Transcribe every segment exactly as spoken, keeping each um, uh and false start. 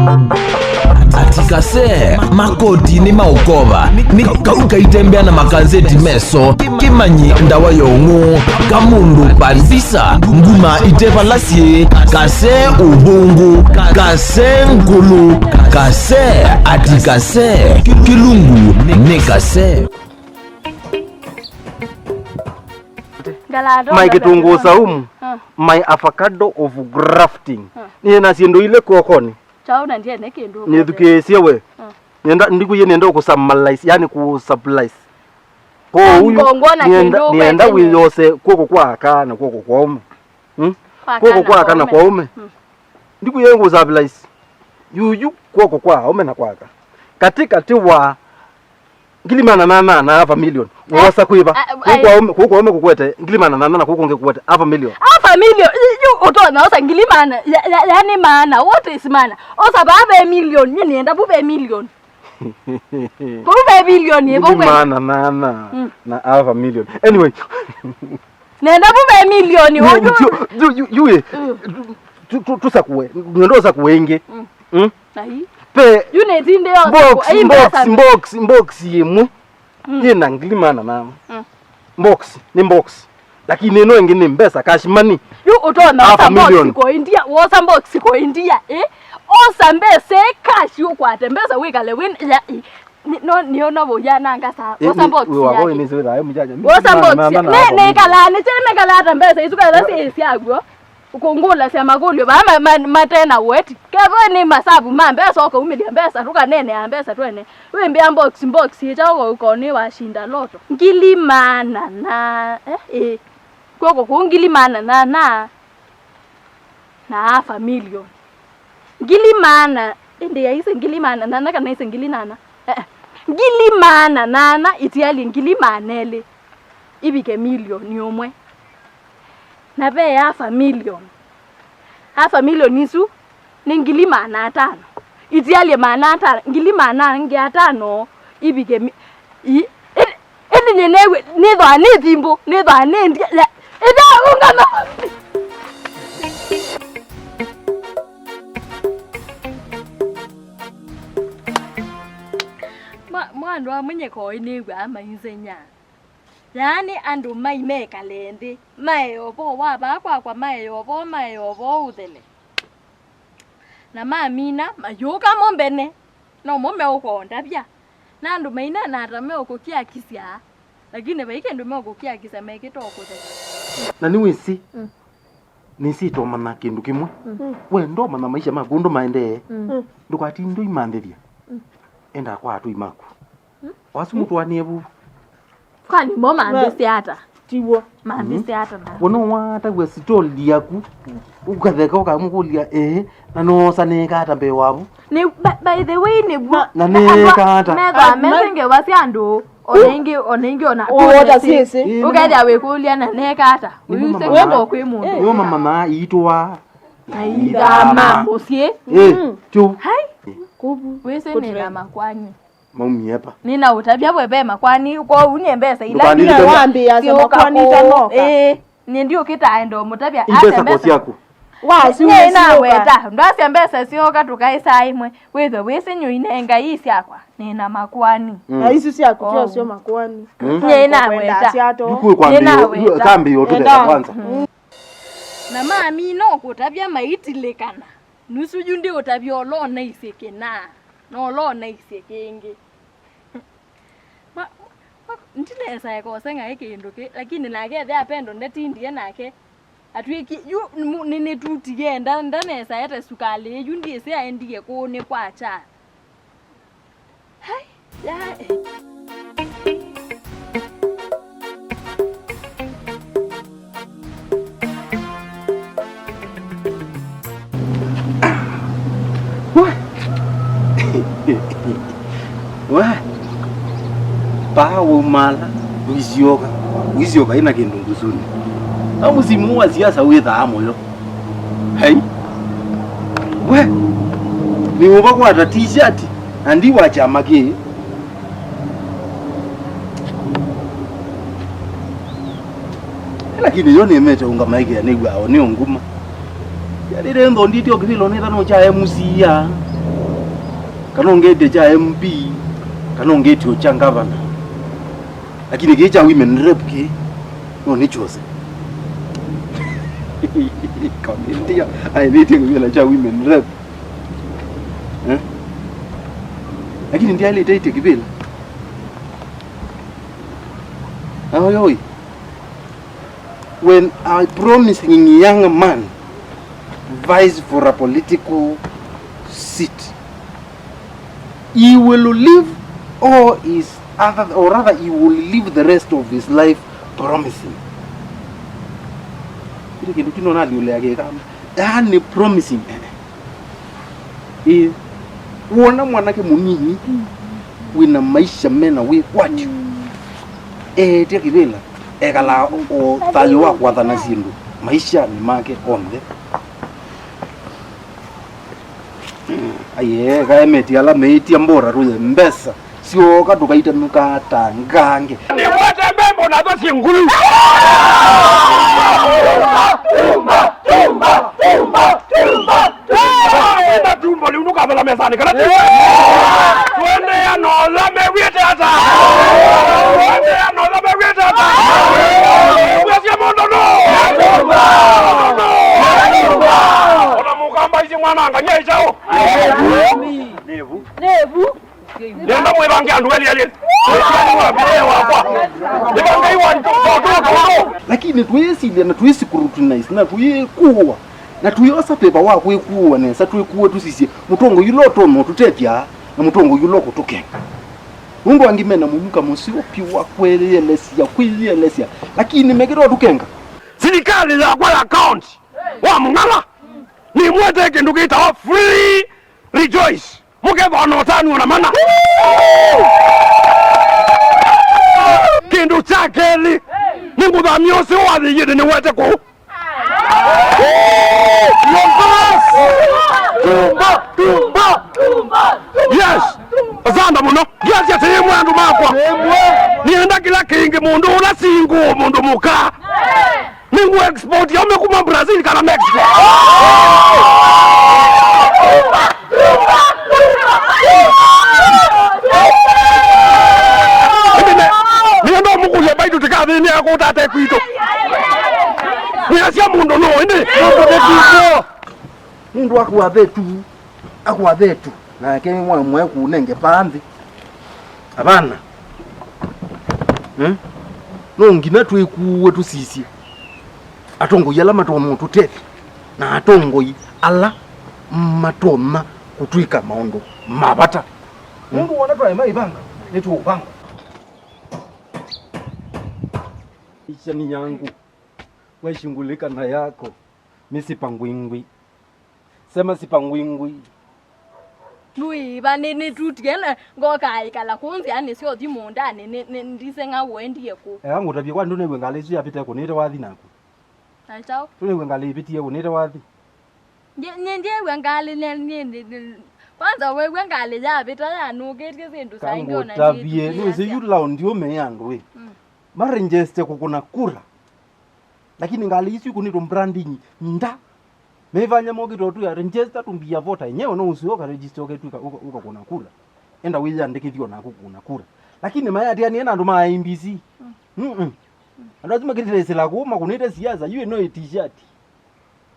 Ati kase, makoti nĩ maũkova, nĩ kau kaitembea na makanzeti meso, kĩmanyi ndawa ya ũng'ũ, kamũndũ pandisa, nguma ite vala syĩ, kase ũvũngũ, kase ngũlũ, kase, ati kase, kĩlungu nĩ kase. Ngalatonya my kitunguu saumu, ah, my avocado of grafting. Ah. Nĩ na syĩndũ ile kw'okonĩ. Kyaũ na ndiene kĩndũ. Nĩthukĩĩsye we. Ah. Nĩenda, ndikuye nĩenda ũkũsummarize, yani kũsummarize. Kwa hiyo, ngongona nĩenda, kĩndũ nĩenda kwete wĩyose kw'oko kwa aka na kw'oko kwa ũme. Hmm? Kw'oko kwa aka na kwa ũme. Hmm. Ndikuye ngũsummarize. Yuyu kw'oko kwa ũme na kwa aka. Katikati wa ngili maana nana na half a million. Eh? Wosa kwĩva? Ah, ah, kũu kwa ũme, kũu kwa ũme kũkwete ngili maana nana na kũu kũngĩ kũkwete half a million. Half a million? Yu, yu ũtonya osa ngili maana, ya, ya, yani maana, what is maana? Osa vaa ve million, nye nĩenda vu ve million. Vu ve million, ngili maana nana, mm, na half a million. Anyway. Nenda vu ve milioni. Yu, ũyu. Yu, yu, yu, yu, eh. Mm. Tu, tu, tusakue. Nenda usakue ingi. Mm. Mm? Ai. Pe yu nĩtindĩ yo box, sako, ai, box, mbesa. Box, box imwe. Mm. Yina ngili maana nana. Mm. Box, ni box. Lakini ino ingi ni mbesa, cash money. Yu utonya half a million. Osa box ko India, wosa box ko India, eh? Osa mbesa, eh, cash ukwate mbesa wikale win, ya, eh. Ni, no, nĩona vũya nanga saa. Eh, wosa box yake. Wosa box. Ne, ne kala, ne chene kala ata mbesa isu kala si siagwo. Ukungula sia magulio ba ma, ma, matena weti. Kevo ni masabu ma mbesa, ukaumĩlya mbesa, tukanene ya mbesa twene. Wĩmbĩa box, box icha uko, uko ni washinda loto. Ngili maana na, eh, eh. Kwoko kũ ngili maana na, na. Na half a million. Ngili maana, ĩndĩ yaisye ngili maana nana kana isye ngili nana? Eh, eh. Ngili maana nana itialye ngili maana elĩ ivike milioni ũmwe. Na ve half a million. Half a million isu nĩ ngili maana atano. Itialye maana atano, ngili maana angĩ atano ivike mi-, i-, ĩ-, Ĩndĩ nyie neew'e nĩthwa nĩ thimbũ, nĩthwa nĩ ndia, ya, ĩtha ũngama. Ma, ma andũ amwe nyekoi nĩw'aa mainzenya. Yaani andũ mai mekale nthĩ, mae ũvoo wa vaa kwakwa, mae ũvoo, mae ũvoo ũthele. Na mamina, mayũka mo mbene, nomo meũkondavya. Na andũ maineena ata meũkũkiakisya, lakini vai kĩndũ meũkũkiakisya mekĩte o kũtheka. Na nĩwĩsĩ, mm, nĩsĩ tomanya kĩndũ kĩmwe. Mm. We ndomanya maisha maku ũndũ maendee. Mm. Ndũkatinde ũimanthĩthya. Mm. Enda kwa atũi maku. Wasu mũtwaanie vu. Kwani mo mambĩsĩ ata? Tiw'o. Mambĩsĩ ata na? Wona watavw'a sitoli yaku, ũkatheka ũkamũkũlya, "Ĩĩ, na noosa nĩĩka ata mbee wavu?" Nĩ, by, by the way, nĩw'o. Na nĩĩka ata? Methwa mesengewa sya andũ, ona ingĩ, ona ingĩ, ona ũota syĩsĩ. Ũkethĩa wĩkũlya, "Na nĩĩka ata?" Ũyusengwa kwĩ mũndũ. Nĩmo mamanyaa iitũa. Na ithama mũsyĩ. Ĩ, tyu. Hai. Wĩsĩ nĩ na makwani. Maumie pa? Nĩnaũtavya we ve makwani, kwoou nĩ mbesa ila ndũkanĩte. Wambĩĩa sya makwani itanoka. Ĩĩ, nĩ ndiũkĩtaenda ũmũtavya. Ate mbesa ko syaku. Nyie naweta, ndwasya mbesa syoka tũkaĩsaa ĩmwe, wĩthwe wĩsĩ nyũi ne ngai syakwa, nĩ na makwani. Mm. Na isu syaku tyosyo makwani. Mm. Nyie naweta. Ndũkwenda syato. Ndũkwenda. Nyie naweta. Kambi yo tũtheka kwanza. Mm. Na mamina ũkũtavya maitilĩkana. Nusu yu ndiũtavya ũla ũnaisye kĩna, na ũla ũnaisye kĩngĩ. Ma, ma, ndinesa eka ũseng'ae kĩndũ kĩ, lakini nake ethĩa apendo ndatindie nake. Atwĩki, yu, mu, nĩ, nĩtutiie, nda, ndanesa ete sukalĩ, yu ndyĩsĩ aendie kũũ nĩ kwakya. Hai, ya, eh. We. We. Paa waumala, ũisyoka. Ũisyoka ĩna kĩndũ ngusuni. Na mũsimu wa siasa wĩthaa mũyo. Hei. We. Nĩũvakwata t-shirt na ndi wa kyama kĩĩ. Lakini yo nĩmete ũngamaĩkĩa nĩw'aa o nĩ ũnguma. Yalĩte nthonditye o kĩvĩlo nĩthano kya M C A. Kana ũngĩtye kya M P, kana ũngĩtye kya ngavana. Lakini kĩĩ kya women rep kĩĩ, no nĩ kyose. Kamĩndia aĩlĩtye kĩvĩla kya women rep. Eh? Lakini ndiaĩlĩte ĩtye kĩvĩla. Aoyoi. When a promising young man vies for a political seat, he will live all his other, or rather, he will live the rest of his life promising. Kĩndũ kĩndũ kĩno nathiũlea kĩkamba, yaani promising. Ĩĩ. Wona mwanake mũnini wĩna maisha mena wĩkwatyo, eetya kĩvĩla, ekalaa o thayũ wa kwathana syĩndũ maishanĩ make onthe. Aiee, kaemeti ala meĩtya mbora tũye mbesa. Syoka tũkaitanũka ta ngange. Nĩwete mbembo nazo syĩ ngulu. Tumba, tumba, tumba, tumba, tumba, tumba. Wĩna tumbo lĩu ndũkavela mesanĩ kana ti? Tũendeea na ũla mew'ĩte ata? Tũendeea na ũla mew'ĩte ata? Wĩasya mũndũ nũ? Mũndũ nũ? Ona mũkamba ici mwana nganyia icaũ? Nĩvu. Nĩenda mwĩvange andũ elĩ elĩ. Mwĩvange wakwa. Nĩvangai wa ndũndũ. Lakini twĩsilya na twĩscrutinize na twĩkũwa na twĩosa veva wa kwĩkũwa nesa, twĩkũwe tũsisye mũtongoi ũla ũtonya ũtũtethya na mũtongoi ũla ũkũtũkenga. Nũndũ angĩ mena mũnyuka mũseo piũ wa kwĩyĩelesya, kwĩyĩelesya, lakini mekĩte ũtũkenga. Silikalĩ yakwa ya kaunti wa Mũng'ala nĩmwete kĩndũ kĩtawa free rejoice. Mũkethwa na ũtanu ona mana. Kĩndũ kya kelĩ, nĩ ngũthamia ũsĩ wathĩie nĩwete kũu. Tumba, tumba, tumba. Yes. Asanda mũno. Ngiasya tĩĩmwe andũ makwa. Nĩenda kĩla kĩngĩ mũndũ ũla singũ mũndũ mũka. Nĩngũ export yaume kuma Brazil kana Mexico. Ĩndĩ nĩenda ũmũkũlya mbaitũ tĩkathĩnĩa kũtate kwitũ. Nĩasya mũndũ nũ ĩndĩ. Mũndũ nĩ kwitũ. Mũndũ akwathe tu. Akwathe tu, nake mwa-, mwae kũnenge vaa nthĩ. Avana. Hmm? No nginya twĩkuwe tũsisye atongoi ala matonya ũtũtethya na atongoi ala matonya kũtwĩka maũndũ ma vata. Hmm? Nũndũ wona twaema ĩvanga, nĩtũũvanga. Maisha ni yangu, wewe shughulika na yako, misipa ngwingwi. Sema sipa ngwingwi. Nũĩva nĩ, nĩtutie na ngoka ĩkala kũu nzĩanĩ syothi mũũndanĩ, nĩ, nĩ, ndiseng'a ũendie kũ. Eka ngũtavye, kwa ndũnew'e ngalĩ ĩsu yapĩte kũnĩte wathi naku? Na kyaũ? Ndũnew'e ngalĩ ĩvĩtie kũnĩte wathi? Nye, nye ndyew'a ngalĩ, nye, nye, nye, nye, kwanza wew'a ngalĩ yavĩta yanũkĩtye syĩndũ saingĩ ona. Kangũtavye, nĩwĩsĩ yu laundi ũme ya andũ ĩ. Mm. Marengeste kũkũna kura. Lakini ngalĩ isu ikũnĩtwe branding nda. Mevanya mokĩte tu ya register to be a voter. Enyewe no ũsio ka register ũketwika ũka-, ũkakũna kura. Enda wĩyandĩkĩthye naku kũkũna kura. Lakini mayatianie na andũ ma I E B C. Mm. Mm-mm. Andũ asu makĩtĩte sila kũu makũnĩte siasa, yu ĩno ĩ t-shirt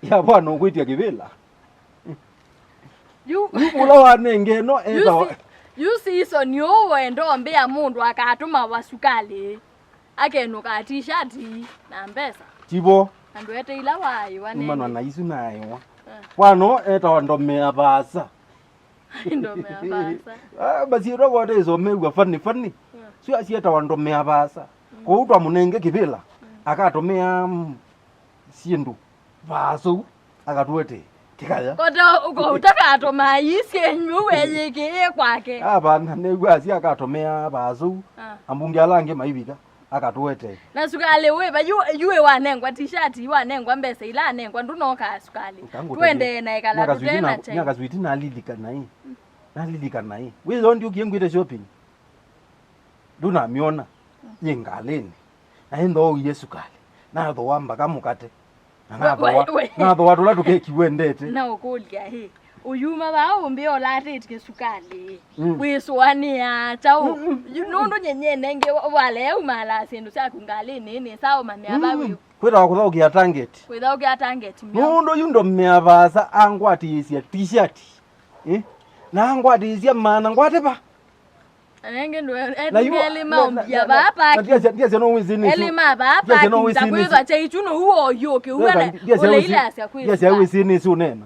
ya bwana ũkwĩtya kĩvĩla. Yu, yu ũla wanenge ĩno yu etawa si-, yu season ũũ wenda ũmbĩa mũndũ akatũma wa sukali. Akenũka t-shirt na mbesa. Tivo. Andũ ete ila waĩwa nene. Umanwa na isu naĩwa. Eh. Wano etawa ndomea vaasa. Ndomea vaasa. Ah, basi ĩtwa kote ĩsomew'a funny, funny. Eh. Sio asietawa ndomea vaasa. Mm. Kwoou twamũnenge kĩvĩla. Mm. Akatomea, mm, syĩndũ. Vaasa ũu, akatũetee kĩkaya. Kota ũko ũtakatũma ii syenyu weyĩkĩĩe kwake. Avana nĩw'a asya akatomea vaasa ũu. Ah. Ambunge ala angĩ maivika, akatũetee. Na sukalĩ wĩva, yu, yu wanengwa t-shirt, yu wanengwa mbesa ila anengwa, ndũnoka sukalĩ. Twendee na ĩkala tũte na chai. Nyakaswiti nalilikana ĩ. Nalilikana ĩ. Wĩyo ndiũkie ngwĩte shopping. Ndũnamyona yĩ ngalĩnĩ, na ĩnthooie sukalĩ, nathooa mbaka mũkate, na we, nathooa, we, we, nathooa tũla tũkeki wendete. Na ũkũlya, ĩ, Ũyuma vaa ũmbĩ ũlatĩtye kĩsukalĩ. Mm. Wĩsũanĩa kyaũ? Mm, mm. Yu-, nũndũ nyenye nenge wa-, waleea umaala syĩndũ syaku ngalĩnĩ, nĩ sawa ũmamea va wĩ. Kwĩtawa kũthaũkĩa target. Kwĩthaũkĩa target, mĩao. Nũndũ yu ndomea vaasa angwatĩĩsya t-shirt. Eh? Na angwatĩĩsya maana ngwate va? Anenge ndwe, na yu, elima na, na, umbia na, vaa na, parking. Ndiasya, ndiasya no wĩsĩ nĩsĩ. Elima vaa parking, takwĩthwa chaichu no huo yoke, uwe na, ndiasya ole wĩsĩ, ile asya kwĩsĩ. Ndiasya wĩsĩ nĩsĩ ũnena.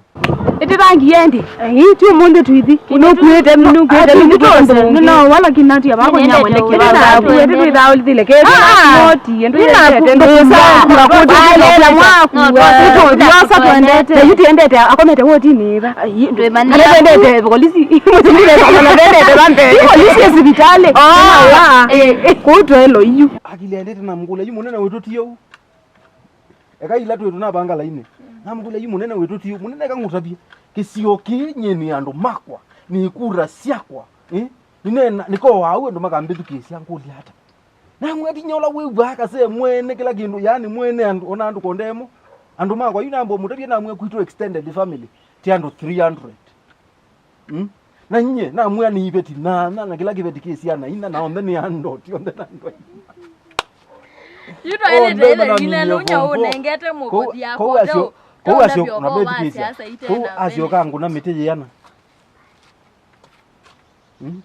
Ĩtĩ vangi yendi. Ĩĩ, ti ũmũnthĩ tũithi. Nũkuĩte, nũkuĩte, nũkuĩte. No, wala kinati ya vako nyamwe ndeke. Ĩtĩ twĩthaa ũlithile kethwa. Ah, ah. Noti, ĩtĩ twendete, ĩtĩ twendete. Ĩtĩ twendete, akomete wotini ĩva. Ai, ndwĩmanya. Kana twendete polisi. Mũtumire kana twendete vambe. Ĩ polisi ya sivitalĩ. Oh, ah, eh. Kũu twelo iyu. Akili endete na mkula yu mũnene witũ ti ũu. Eka ila twĩ tũnavanga laini. Na mkula yu mũnene witũ ti ũu. Mũnene eka ngũtavye. Kĩsio kĩĩ nyie nĩ andũ makwa. Nĩ kura syakwa. Eh? Nĩneena, nĩko wau andũ makambĩthukĩĩsya ngũlya ata. Namwĩa ti nyola wĩw'aa kasee mwene kĩla kĩndũ, yaani mwene andũ, ona andũ kondemo. Andũ makwa yu namba ũmũtavya namwĩa kwitũ extended family, ti andũ three hundred. Mm? Na nyie, namwĩa nĩ iveti nana, na kĩla kĩveti kĩ syana ina, na onthe nĩ andũ, ti onthe na andũ. Yu twaĩlĩte ĩthe ina nunya ũnengete mũkothi yakwa. Kũu asyo, kũu asyo, na mbĩthukĩĩsya. Kũu asyoka ngũna mĩtĩ yĩana. Mm?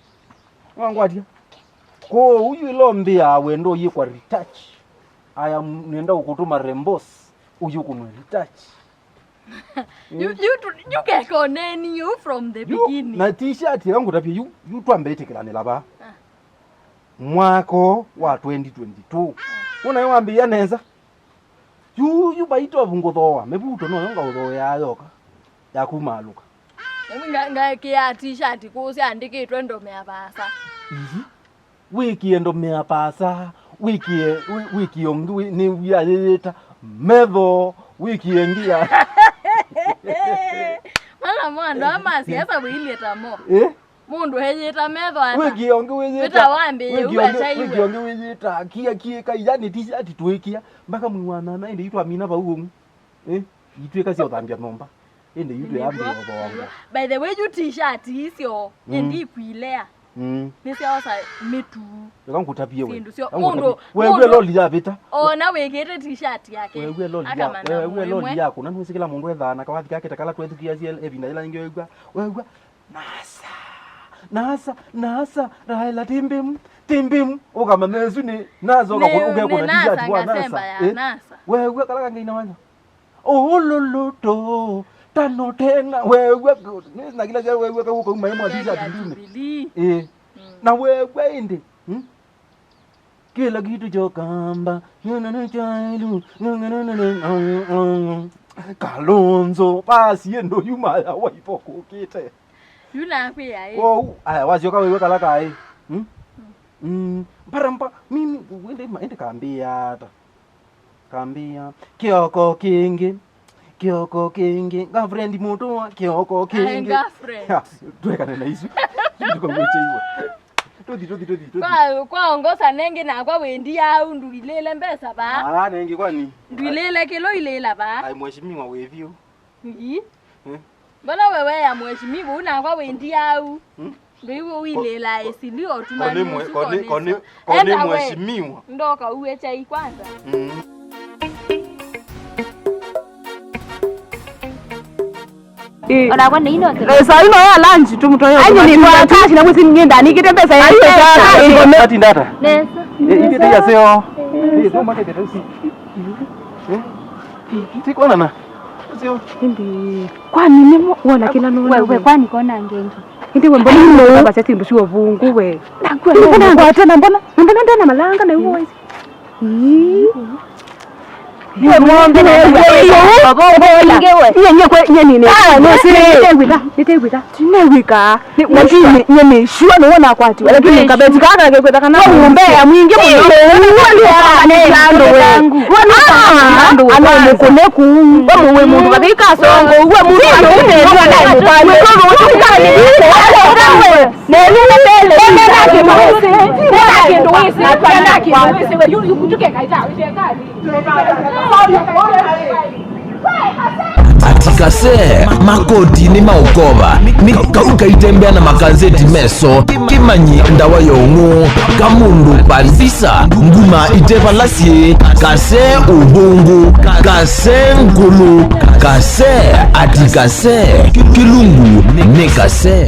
Wangwatia. Kwoou yu ĩla ũmbĩaa wendo ũyĩkwa retouch. Aya, nenda ũkũtũma rembos ũyũkũnwe retouch. You, you, you keka oneni you from the beginning. Na t-shirt ĩla ngũtavye yu, yu twambe ĩtĩkĩlanĩla vaa. Ah. Mwako wa twenty twenty-two. Wona wambĩĩa nesa. Yu, yu baitovu ngũthooa, mĩvuto noyo ngaũthooeaa yoka, ya kumaalũka. Nĩmwe nga-, ngakĩa t-shirt kũũ syandĩkĩtwe ndomea vaasa. Ihi. Wĩkĩe ndomea vaasa, wĩkĩe, wĩ-, wĩkĩe ũngĩ, wĩ-, nĩ wia yĩyĩta metho, wĩkĩe ĩngĩ ya. Mala mo andũ aa ma siasa wĩilyĩ ta mo. Eh? Mũndũ eyĩta metho ata? Wĩkĩe ũngĩ wĩyĩta. Wĩta wambĩĩe wĩkĩe ũngĩ, wĩkĩe ũngĩ wĩyĩta kia kiĩka, yani t-shirt twĩkĩa mpaka mwĩ wa nana, ĩndĩ yu twamina vau ũng'u. Eh? Itwĩka sya ũthambya nyũmba. Ĩndĩ yu twĩambĩĩa ũthonga. By the way, yu t-shirt isyo, mm, ĩndĩ ikwilea. Mm. Nĩsyaosa mĩtu. Eka ngũtavie we. Syĩndũ syo. Eka ngũtavie. Mũndũ, wewe mũndũ loli yavĩta. Ona wĩkĩte t-shirt yake. Wewe loli ya, akamana wewe mũĩmwe. Loli yako. Na nĩwĩsĩ kĩla mũndũ ethaa na kawathi kake ta kala twethukĩasye ĩvinda yĩla ĩngĩ wew'a. Wew'a. Nasa, nasa, nasa, raela timbim, timbim. Ũkamanya ĩsu nĩ nasa, nĩ, ũkakũna, nĩ ũkekũna nasa, t-shirt wa ngasemba nasa. Ya eh? Nasa. Wew'a kala kangĩ ina wanya. Ũlũlũtũ, tano tena, wew'a, na kĩla kya wew'a kauka uma ĩmwe t-shirt ndune. Jubilee. Eh. Mm. Na wew'a ĩndĩ. Hmm? Kĩla kitu kyokamba, nene nĩ kyailu, nene nene, Kalonzo, basi ĩndũ yuma ya waipo kũkĩte. Yu nakwĩa ĩ. Kwoou, aya, wasyoka wĩw'e kala kaĩ. Hmm? Mm, mpara mpa, mimi, ende, ende kambia ata. Kambia, kioko kingi. Kĩoko kĩngĩ, girlfriend mũtũa, kĩoko kĩngĩ. Girlfriend. Ya, twekane na isu. Ndũkagwĩkye iwe. Tũthi, tũthi, tũthi, tũthi. Kwa, kwa ongosa nengĩ nakwa wendi au ndũilĩle mbesa ba. Ah, nengĩ kwani? Ndũilĩle kĩlo ilĩla ba. Ai, mheshimiwa wĩ vyũ. Ii. Eh? Mbona wewe ya mheshimiwa, unakwa wendi au? Hmm? Ndũiwe ũilĩla ĩsili o tũmani ũsu koni, koni, koni mheshimiwa. Ndoka uwe chai kwanza. Mm. Eh. Onakwa nĩ ino. Eh, saa ino ya lunch tu mtoyo. Aje ni kwa cash na mwezi nyinda nikite pesa ya hiyo sana. Ati ndata. Nesa. Eh, ite ya seo. Eh, tu market tu si. Eh? Tiko nana. Sio. Indi. Kwani nĩ mo-, wona kĩla nona we, we, we? Kwani kona ngengi? Indi we mbona nĩ mo basi syĩndũ sya ũvũngũ we? Nakuwa nĩ kwate na mbona, na mbona ndena malanga na iwe waisi. Ii. Nĩ ng'ombe na nĩ ng'ombe. Baba, baba, inge we. Nye, nye kwe, nye nini? Ah, no, si. Nĩtewĩka, nĩtewĩka. Tinewĩka. Lakini nye nĩ sure nĩ wona kwatiwa. Lakini kabeti kaka kekweta kana ng'ombe ya mwingi mũno. Andũ we. Andũ we. Ano mũkũneku. Wewe mũndũ kathika songo. Wewe mũndũ kathika songo. At Kase, makoti nĩ maũkova, nĩ kau kaitembea na makanzeti meso, kĩmanyi ndawa ya ũng'ũ, kamũndũ pandisa, nguma itevalasye, kase ũvũngũ, kase ngũlũ, kase ati kase, kĩlungu nĩ kase.